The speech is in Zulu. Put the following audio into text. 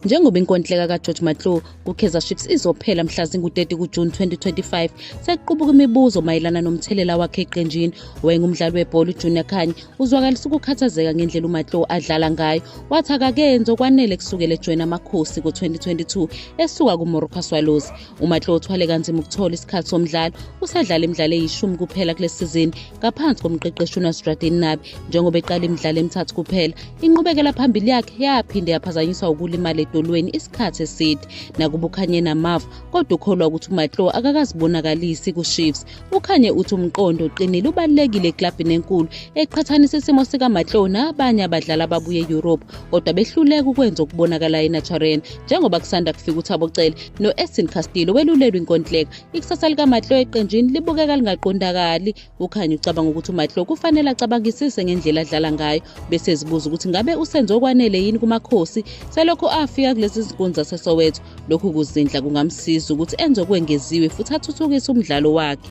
Njengoba inkontileka kaGeorge Matlou kuKaizer Chiefs izophela mhla zingu-30 kuJuni 2025, sekuqubuka imibuzo mayelana nomthelela wakhe eqenjini. Owayengumdlali webhola uJunior Khanye uzwakalisa ukukhathazeka ngendlela uMatlou adlala ngayo, wathi akakenzi okwanele kusukela ejoyina Amakhosi ngo-2022 esuka kuMoroka Swallows. UMatlou uthwale kanzima ukuthola isikhathi somdlalo, usadlala imidlalo eyishumi kuphela kule sizini ngaphansi komqeqeshi uNasruddin Nabi njengoba eqala imidlalo emithathu kuphela. Inqubekela phambili yakhe yaphinde yaphazanyiswa ukulimala edolweni isikhathi eside. Nakuba uKhanye enamava, kodwa ukholwa ukuthi uMatlou akakazibonakalisi kuChiefs. UKhanye uthi umqondo oqinile ubalulekile eklabhini enkulu, eqhathanisa isimo sikaMatlou nabanye abadlali ababuye e-Europe kodwa behluleka ukwenza okubonakalayo eNaturena njengoba kusanda kufika uThabo Cele no-Edson Castillo welulelwa inkontileka. Ikusasa likaMatlou eqenjini libukeka lingaqondakali. UKhanye ucabanga ukuthi uMatlou kufanele acabangisise ngendlela adlala ngayo bese ezibuza ukuthi ngabe usenze okwanele yini kuMakhosi selokhu afika kulezi zinkunzi zaseSoweto. Lokhu kuzindla kungamsiza ukuthi enze okwengeziwe futhi athuthukise umdlalo wakhe.